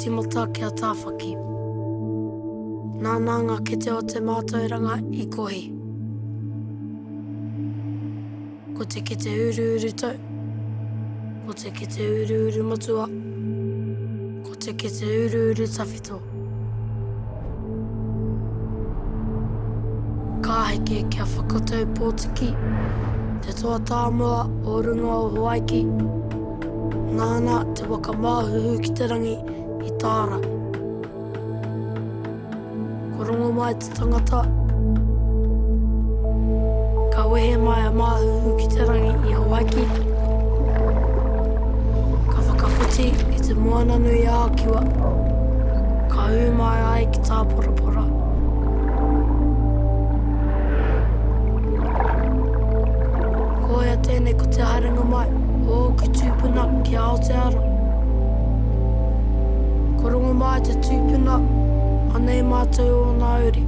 tīmata ki a Tāwhaki. Nāna ngā kete o te mātauranga i kohi. Ko te kete uruuru tau, ko te kete uruuru matua, ko te kete uruuru tawhito. Ka heke kia whakatau pōtiki, te toa tāmua o runga o Hawaiki, nāna te waka māhuhu ki te rangi i tārai. Ko Rongomai te tangata. Ka wehe mai a Māhuhu ki te rangi i Hawaiki. Ka whakawhiti i te Moana-nui-ā-Kiwa. Ka ū mai ai ki Tāporapora. Koia tēnei ko te haerenga mai o ōku tūpuna ki Aotearoa. Ko Rongomai te tūpuna, anei mātou ōna uri.